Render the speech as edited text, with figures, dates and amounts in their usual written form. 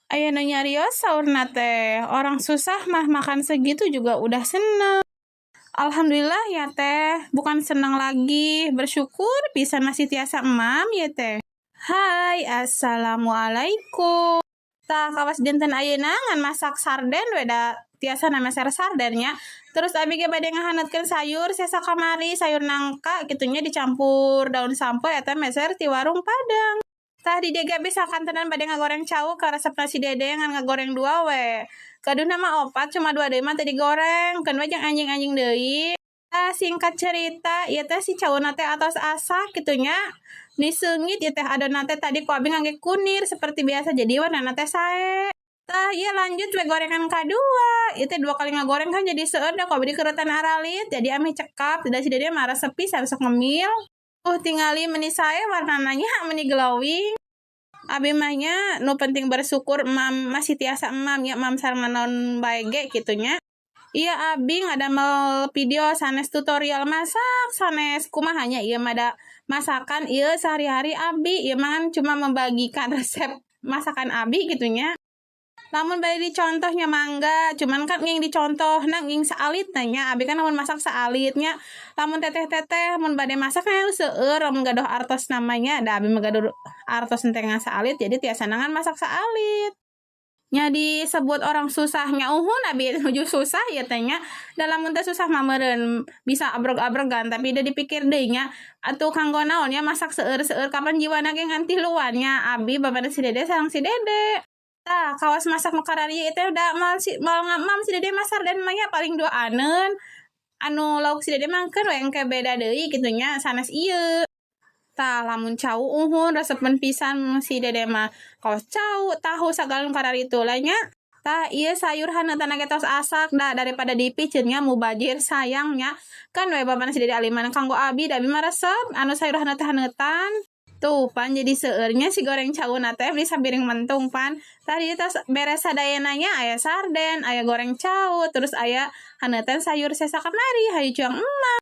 Aya nu nyarios saurna teh, "Orang susah mah makan segitu juga udah seneng." Alhamdulillah ya teh, bukan senang lagi, bersyukur bisa masih tiasa emam ya teh. Hai, assalamualaikum. Tah, kawas dinten ayeuna ngan masak sarden we, da tiasa meser sardennya. Terus abi ge bade ngahaneutkeun sayur sesa kamari, sayur nangka kitu nya, dicampur daun sampeu, eta meser ti warung Padang. Tah, di dieu ge abi sakantenan bade ngagoreng cau, karesepna si Dede ngan ngagoreng dua we. Gaduhna mah opat, cuma dua deui mah teu digoreng, keun we jeung anjing-anjing deui. Tah, singkat cerita, ieu teh si cauna teh atos asak kitu nya. Ni seungit ieu teh adonan teh, tadi ku abi ngangge kunir seperti biasa, jadi warnana teh sae. Tah, ieu lanjut we gorengan kadua. Ieu teh dua kali ngagoreng kan jadi seueur, da ku abi dikeretan aralit, jadi ameh cekap, da si Dede mah resep pisan sok ngemil. Tingali meni sae warnana nya, meni glowing. Abi mah nya nu penting bersyukur emam masih tiasa emam ya, emam sareng naon bae ge kitu nya. Iya, abi ngadamel video sanes tutorial masak, sanes kumaha nya, ieu mah da masakan ieu sehari-hari abi, ieu mah kan cuma membagikan resep masakan abi gitu nya. Lamun bade dicontoh nya mangga, cuman kan nging dicontohna nging saalit nya, abi kan lamun masak saalit nya. Lamun teteh-teteh mun bade masak kan seueur, lamun gaduh artos namanya, da abi mah gaduh artos henteu ngan saalit, jadi tiasa ngan masak saalit. Nya disebut orang susah nya uhun, abi nuju susah ya teh nya. Da lamun teu susah mah meureun bisa abreg-abregan, tapi da dipikir deui nya atuh kanggo naon nya masak seueur-seueur, kapan jiwana ge ngan tiluan nya, abi, bapana si Dede sareng si Dede. Tah, kawas masak nu kararieu teh da moal si moal ngamam si Dede mah sarden mah nya, paling duaaneun. Anu lauk si Dede mah keun we engke beda deui kitu nya, sanes ieu. Tah, lamun cau uhun resepeun pisan si Dede mah. Kawas cau, tahu, sagala nu kararitu lah nya. Tah, ieu sayur haneutan ge tos asak, da daripada dipiceun nya mubajir, sayang nya. Kan we bapana si Dede aliman kanggo abi, da abi mah resep anu sayur haneut-haneutan. Tuh pan jadi seueurnya si goreng cauna teh beli sapiring mentung pan. Tadi tos beres sadayana nya, aya sarden, aya goreng cau, terus aya haneutan sayur sesa kamari. Hayu cuang emam.